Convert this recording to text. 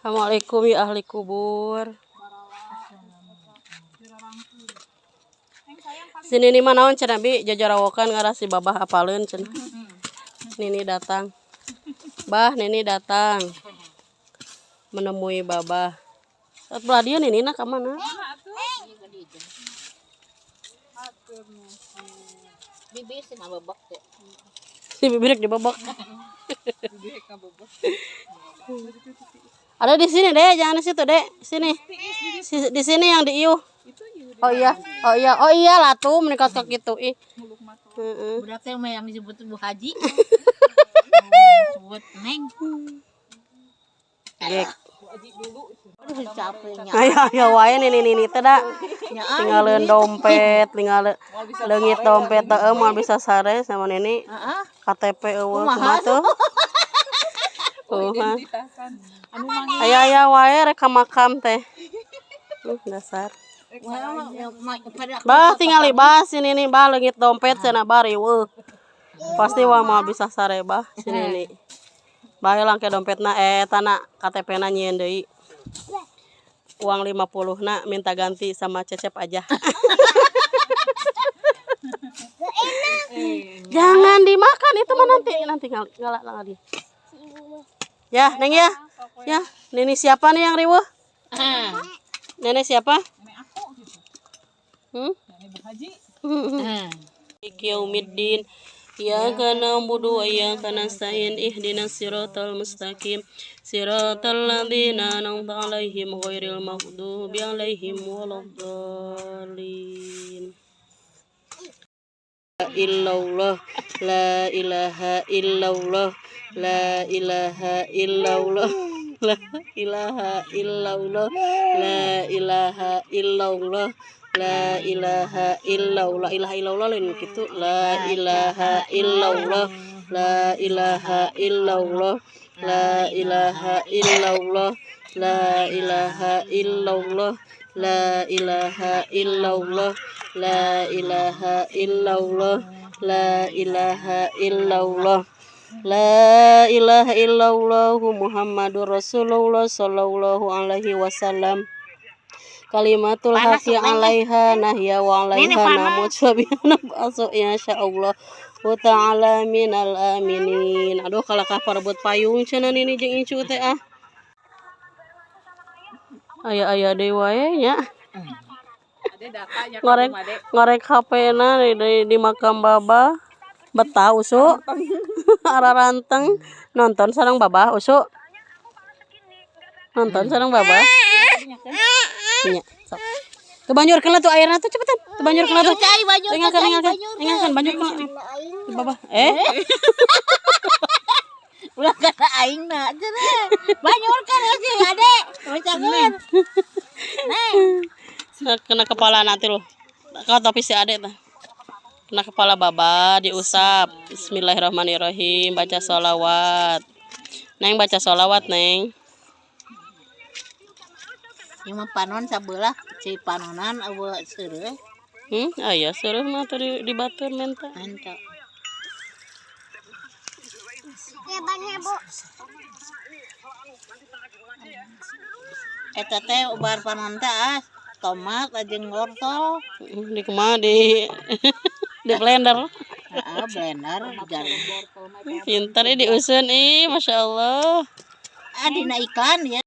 Assalamualaikum ya ahli kubur. Si Nini mah naon cenah bi jajarawokan ngarah si Babah apaleun cenah. Nini datang. Bah, Nini datang menemui Babah. Saat belah dia Nini nak ke mana? Bibir sih ngabebek teh. Si bibir dibebek. Ada di sini deh, jangan di situ deh. Sini. Di sini yang di iuh. Oh iya, oh iya, oh iya lah tuh menikah gitu ih. Heeh. Budak teh mah yang disebut Bu Haji. Sebut Neng. Gek. Aduh capeknya. Ayo ayo wae nini nini teh da. Tinggalin dompet, tinggal leungit dompet teh moal bisa sare sama nini. Heeh. KTP eueuh kumaha tuh. Kumaha. Ayo ayo wae rek ka makam teh. Dasar. Bah tingali bah sini nih bah leungit dompet cenah bah riweuh. Pasti wah moal bisa sare bah sini nih. Bah helang ke dompetna eta na KTP na nyieun deui. Uang 50 na minta ganti sama Cecep aja. Jangan dimakan itu mah nanti nanti ngalak lagi. Ya, Neng ya. Ya, Nini siapa nih yang riweuh? Nenek siapa? Nenek aku gitu. Hmm? Nenek Bu Haji. Yaumiddin. Iyyaka na'budu wa iyyaka nasta'in ihdinas siratal mustaqim siratal ladzina an'amta 'alaihim ghairil maghdubi 'alaihim waladdallin. Illallah la ilaha illallah la ilaha illallah la ilaha illallah la ilaha illallah la ilaha illallah ilaha illallah lain gitu la ilaha illallah la ilaha illallah la ilaha illallah la ilaha illallah la ilaha illallah la ilaha illallah la ilaha illallah la ilaha illallah Muhammadur Rasulullah sallallahu alaihi wasallam. Kalimatul haqqi 'alaiha nahya wa 'alaiha namut wa biha nab'atsu insyaallah wa ta'ala minal aminin. Aduh kalakah parebut payung cenah nini jeung incu teh ah. Aya-aya deui wae nya. Ngorek ngorek HP-na di makam Babah. Betah usu. Araranteng nonton sareng Babah usu. Nonton sareng Babah. Nya, sok. Tuh banjurkeun lah tuh airna tuh cepetan. Tuh banjurkeun lah tuh. Tinggalkan, tinggalkan. Tinggalkan banjurkeun. Babah. Ulah kana aing na cenah. Banjurkeun sih Ade. Bacakeun. Neng. Kena kepala nanti loh. Kau tapi si Ade tah. Kena kepala Baba diusap. Bismillahirrahmanirrahim. Baca sholawat. Neng baca sholawat, Neng. Ieu mah panon sabelah, ci panonan eueuh seureuh. Aya seureuh mah tadi di batur menta. Menta. Eta teh ubar panon teh ah, tomat jeung wortel. Di kumaha di di blender. Heeh, blender jari. Pintar diusun ih, masyaallah. Ah dina iklan ya.